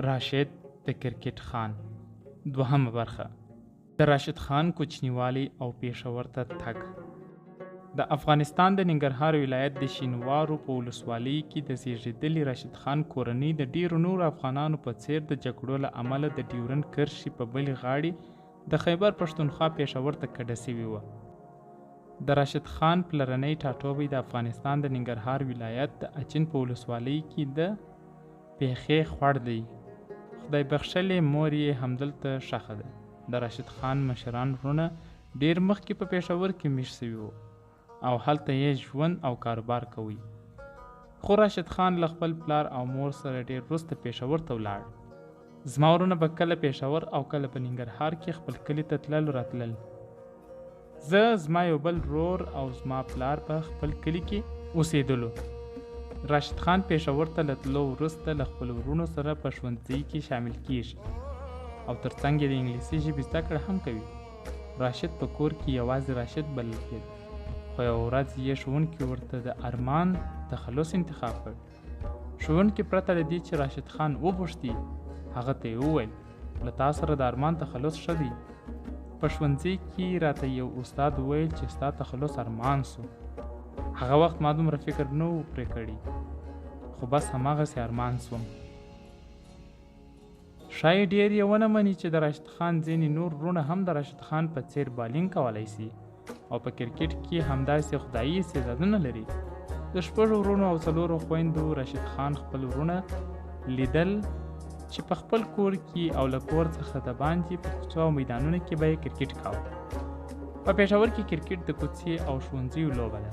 راشد د کرکټ خان دوهمه برخه. د راشد خان کوچنیوالی او پېښور ته تګ. د افغانستان د ننګرهار ولایت د شینوارو په ولسوالۍ کې د زیږېدلي راشد خان کورنۍ د ډېرو نورو افغانانو په څېر د جګړو له امله د ډیورنډ کرښې په بلې غاړې د خیبر پښتونخوا پېښور ته کډه شوې وه. د راشد خان پلرنی ټاټوبی د افغانستان د ننګرهار ولایت د اچین په ولسوالۍ کې د پېښې خوړ دی. خدای بخښلې مور یې همدلته ښخه ده. د راشد خان مشران وروڼه ډېر مخکې په پېښور کې مېشت شوي وو او هلته یې ژوند او کاروبار کوی. خو راشد خان له خپل پلار او مور سره ډېر وروسته پېښور ته ولاړ. زما وروڼه به کله پېښور او کله په ننګرهار کې خپل کلي ته تلل راتلل. زه، زما یو بل ورور او زما پلار په خپل کلي کې اوسېدلو. راشد خان پېښور ته له تلو وروسته له خپلو وروڼو سره په ښوونځي کې شامل کیږي او تر څنګ یې د انګلیسي ژبې زده کړه هم کوي. راشد په کور کې یوازې راشد بلل کېده، خو یوه ورځ یې ښوونکي ورته د ارمان تخلص انتخاب کړ. ښوونکي پرته له دې چې راشد خان وپوښتي، هغه ته یې وویل، له تا سره د ارمان تخلص ښه دی. په ښوونځي کې راته یو استاد وویل چې ستا تخلص ارمان سو. هغه وخت ما دومره فکر نه و پرې کړی، خو بس هماغسې ارمان سوم. ښایي ډېر یې ونه مني چې د راشد خان ځینې نور وروڼه هم د راشد خان په څېر بالینګ کولی سي او په کرکټ کې همداسې خدایي استعدادونه لري. د شپږو وروڼو او څلورو خویندو راشد خان خپل وروڼه لیدل چې په خپل کور کې او له کور څخه د باندې په کوڅو او میدانونو کې به یې کرکټ کاوه. په پېښور کې کرکټ د کوڅې او ښوونځیو لوبه ده.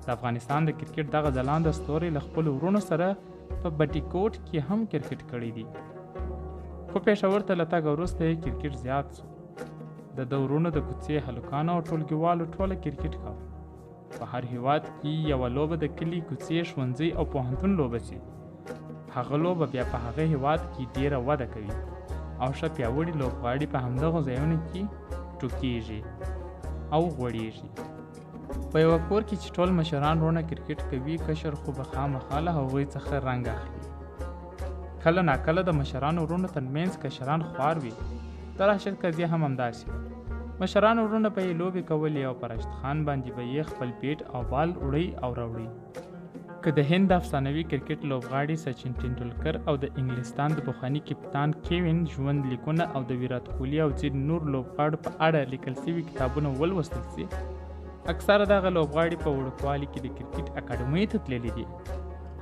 د افغانستان د کرکټ دغه ځلانده ستوری له خپلو وروڼو سره په بټي کوټ کې هم کرکټ کړی دی، خو پېښور ته له تګه وروسته یې کرکټ زیات شو. د ده وروڼو د کوڅې هلکانو او ټولګیوالو ټوله کرکټ کاوه. په هر هیواد کې یوه لوبه د کلي، کوڅې، ښوونځي او پوهنتون لوبه شي. هغه لوبه بیا په هغه هیواد کې ډېره وده کوي او ښه پیاوړي لوبغاړي په همدغو ځایونو کې ټوکېږي او غوړېږي. په یوه کور کې چې ټول مشران وروڼه کرکټ کوي، کشر خو به خامخا له هغوی څخه رنګ اخلي. کله ناکله د مشرانو وروڼو ترمنځ کشران خوار وي. د راشد قضیه هم همداسې وه. مشرانو وروڼه به یې لوبې کولې او په راشد خان باندې به یې خپل بیټ او بال وړی او راوړی. که د هند د افسانوي کرکټ لوبغاړي سچن ټینډولکر او د انګلستان د پخواني کپتان کیوین ژوند لیکونه او د ویرات کوهلي او ځینو نورو لوبغاړو په اړه لیکل شوي کتابونه ولوستل شي، اکثره دغه لوبغاړي په وړوکوالي کې د کرکټ اکاډمۍ ته تللي دي.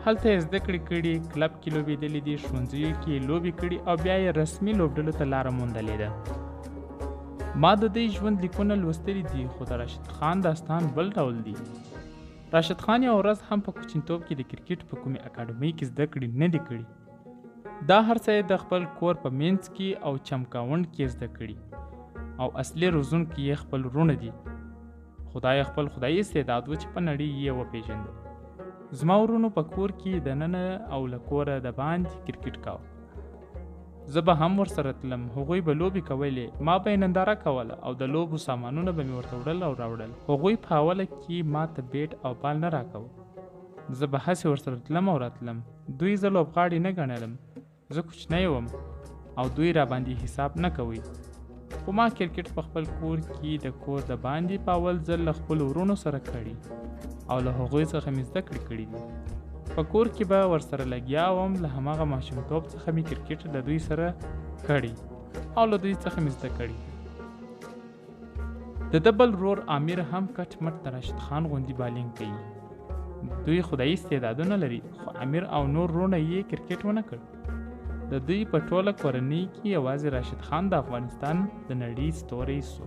هلته یې زده کړې کړي، کلب کې لوبېدلي دي، ښوونځیو کې یې لوبې کړي او بیا یې رسمي لوبډلو ته لاره موندلې ده. ما د دوی ژوند لیکونه لوستلي دي، خو د راشد خان داستان بل ډول دی. راشد خان یوه ورځ هم په کوچنیتوب کې د کرکټ په کومې اکاډمۍ کې زده کړې نه دي کړي. دا هر څه یې د خپل کور په منځ کې او چمکاونډ کې زده کړي او اصلي روزونکي یې خپل وروڼه دي. خو دا یې خپل خدایي استعداد و چې په نړۍ یې وپېژنده. زما وروڼو په کور کې دننه او له کوره د باندې کرکټ کاوه. زه به هم ورسره تلم، هغوی به لوبې کولې، ما به یې ننداره کوله او د لوبو سامانونه به مې ورته وړل او راوړل. هغوی په اوله کې ما ته بیټ او بال نه راکاوه، زه به هسې ورسره تلم او راتلم. دوی زه لوبغاړی نه ګڼلم، زه کوچنی وم او دوی راباندې حساب نه کوي. خو ما کرکټ په خپل کور کې د کور د باندې په اول ځل له خپلو وروڼو سره کړی او له هغوی څخه مې زده کړې کړې دي. په کور کې به ورسره لګیا وم، له هماغه ماشومتوب څخه مې کرکټ له دوی سره کړی او له دوی څخه مې زده کړي. د ده بل ورور امیر هم کټ مټ د راشد خان غوندې بالینګ کوي. دوی خدایي استعدادونه لري، خو امیر او نور وروڼه یې کرکټ ونه کړ. د دوی په ټوله کورنۍ کې یوازې راشد خان د افغانستان د نړۍ ستوری سو.